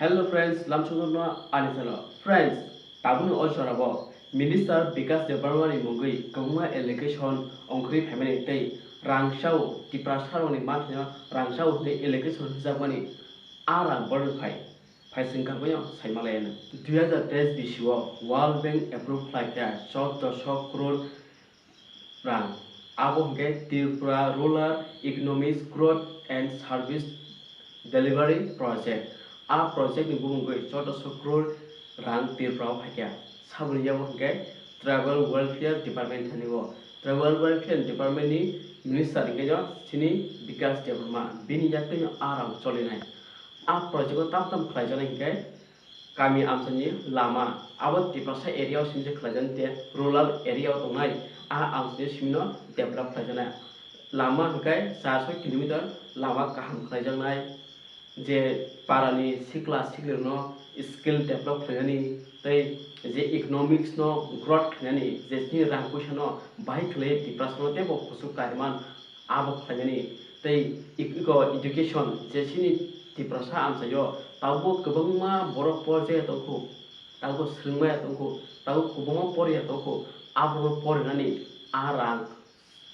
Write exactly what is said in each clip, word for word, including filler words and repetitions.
Hello friends, lamsogno ani channel. Friends, tabukni o jorao Minister Bikash Debbarma ni mungwi kwbangma allegation ongkhorwi phaimani tei rangchao Tiprasa rokni manthaino rangchao hwnwi allegation rwjakmani a rang borok phai phai chwng kagwi saima laiano. Dui hazar teis bisio World Bank approve khlaikha chauddosho crore rang. Abo hwnkhe Tripura Rural Economics Growth and Service Delivery Project. A project ni bumung wngwi chauddosho crore rang Tripura o phaikha. Saboni yago hwnkhe Tribal Welfare Department thani o. Tribal Welfare Department ni minister hwnkhe no chini Bikash Debbarma. Bini yaktwino a rang cholinai. A project o tam tam khlaijaknai hwnkhe kami amchaini lama, abo Tiprasa area o simi se khlaijani tei rural area o tongnai a amchaini simi no develop khlaijaknai. Lama hwnkhe charso kilometer lama kaham khlaijaknai, je parani sikla siklirokno skill develop khlainani tei je economics no growth khlainani, je chini rang puisa no bahai khlai Tiprasa no teibo kuchuk kariman abo khlainani tei iko education je chini Tiprasa amchaio tabuk kwbangma borok porjaya tongkhu, tabuk swrwngmaya tongkhu, tabuk kwbangma poriya tongkhu, aborokno porinani a rang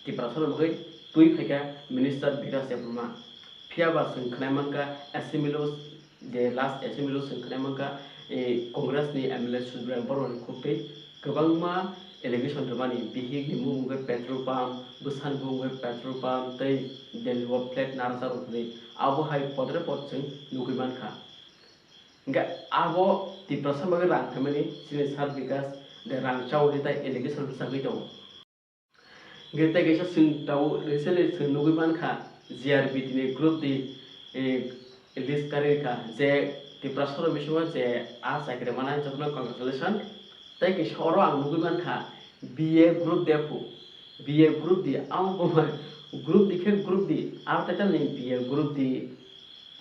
Tiprasa no bagwi twi phaikha Minister Bikash Debbarma. Phiya ba chwng khwnai mankha assembly o, je last assembly o chwng khwnai mankha, eh, Congress ni M L A Subraiyang Bormani khuktwi kwbangma allegation rwmani, bihik ni mung wngkha petrol pump, bwsani mung wngkha petrol pump tei Delhi o flat narwkjak rok hwnwi. Abo hai podre pod chwng nugwi mankha. Hwnkhe abo Tiprasa bagwi rang phaimani chini sir Bikash de rang chao hwnwi tai allegation rwchagwi tongo. Hwnkhe tei kaisa chwng tabuk recently chwng nugwi mankha G R B T ni group D, eh, list karwi rwkha je Tiprasa rok bisingo je a chakri manai jotono congratulation. Tei kaisa oro ang nugwi mankha B A group D phu, B A group D, amo bo group D khe group D, aro tei tamni B A group D.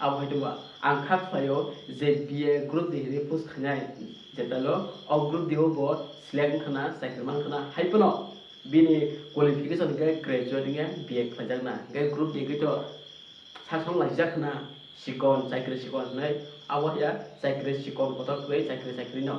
Abo hai tongba ang kha khlaio je B A group D hinwi post khainai, je talo o group D o bo select wngkha na, chakri mankha na, hai phano bini qualification hwnkhe graduate hwnkhe B A khlaijakna, hwnkhe group D hwnkhe to sasong laijak khna, sikon, chakri sikon hinwi, abo ya chakri sikon kotor kwrwi chakri chakri no.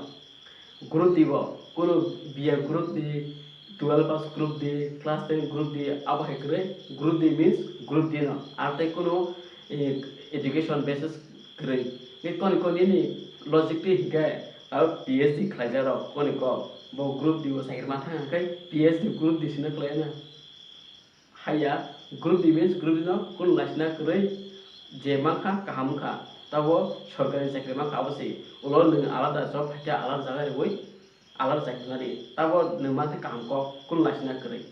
Group D bo, kunu B A group D, twelve pass group D, class ten group D, abo hai kwrwi group D means group D no. Ar tei kunu, eh, education basis kwrwi. Tei koni koni ni logic twi hwnkhe abo P H D khlaijak rok koni kok. Bo group D bo chakri ma thang hwnkhe P H D group D sino khlai na. Haiya, group D means group D no kunu laisina kwrwi je mankha kaham wngkha, tabo sorkari chakri mankha abo se. Ulo nwng alada job phaikha alada jaga rwui alada chakri nadi, tabo nwng mankha kaham kok kunu laisina kwrwi.